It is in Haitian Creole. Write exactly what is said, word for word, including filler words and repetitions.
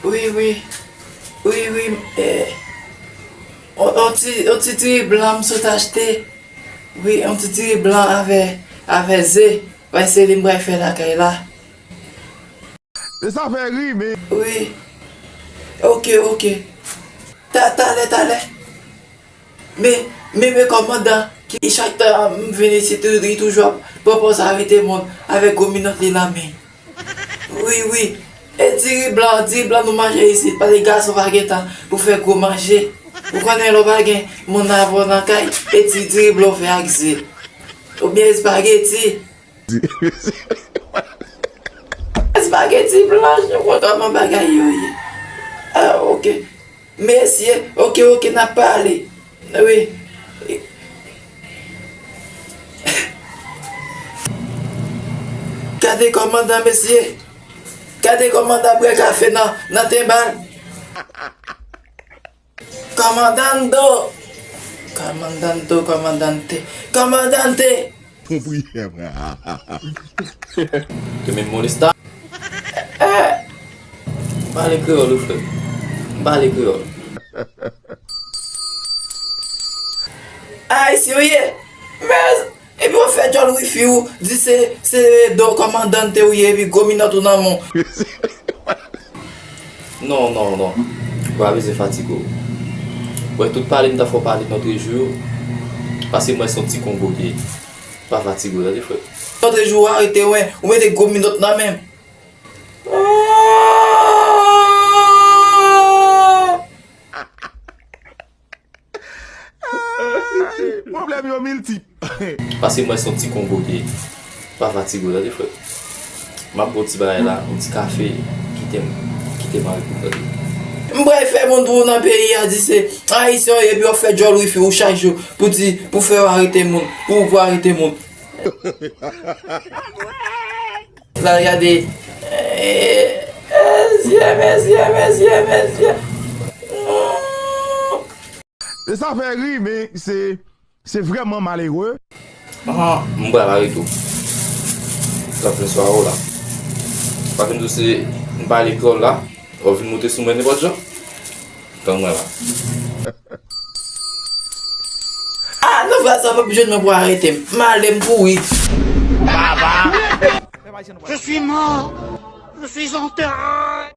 Wi, wi. Wi, wi. Eh, on, on ti, on ti diri blan m sot achte. Wi, on ti diri blan avè, avè ze. Wi, se li m pral fè lakay la. E sa fè ri, men. Wi. Ok, ok. Ta, talè, talè. Men, men, men kòmandan, ki chak tan m vin isit, tou- li toujou ap pran pòz arete moun avèk gwo minòt li nan men. Wi, wi. E diri blan, diri blan nou manje isit, paske gason pa gen tan pou fè gwo manje. Ou konnen lè w pa gen moun avè w nan kay, e ti diri blan w fè ak ze. Oubyen espageti. Espageti blan, nou konn kòman bagay yo ye. Ah, ok. Mesye, ok, ok, n ap pale. Wi. Gade kòmandan, mesye. Gade kòmandan bwè kafe nan, nan tenbal. Kòmandando. Kòmandando, kòmandante. Kòmandante. Ton priyè, frè. Te menm molesta. Eh. M pale kreyòl, wi, frè. M pale kreyòl. Ayisyen w ye? Men, epi w fè djòl wifi w, di se, se don kòmandante w ye, epi gwo minòt ou nan men w. Non, non, non. Ou pa bezwen fatige w. Wè, tout pale m ta fè w pale nòtrejou, paske mwen se yon ti Kongo m ye. Pa fatige w, tande, frè. Nòtrejou, ou arete, wè, ou mete gwo minòt nan men m. Pwoblèm yo miltip. Paske mwen se yon ti Kongo m ye. Pa fatige w, tande, frè. M ap ba w ti bagay la, yon ti kafe, kite m, kite m ale pou tande. M pral fè moun pou ou nan peyi a, di se Ayisyen w ye, epi w ap fè djòl wifi w chak jou pou di, pou fè w arete moun, pou, pou arete moun. Sa gade. Eh, mesye, mesye, mesye, mesye. E sa fè ri, men se, se vrèman malere. Ah, m pral arete w. Sa fè swa ou la. Pa vin di w se m pa lekòl la, w vin moute sou mwen nenpòt jan. Tann mwen la. Ah, non, frè, sa p ap jwenn mwen pou arete m. M ale, m kouri. Je suis mort. Je suis enterré.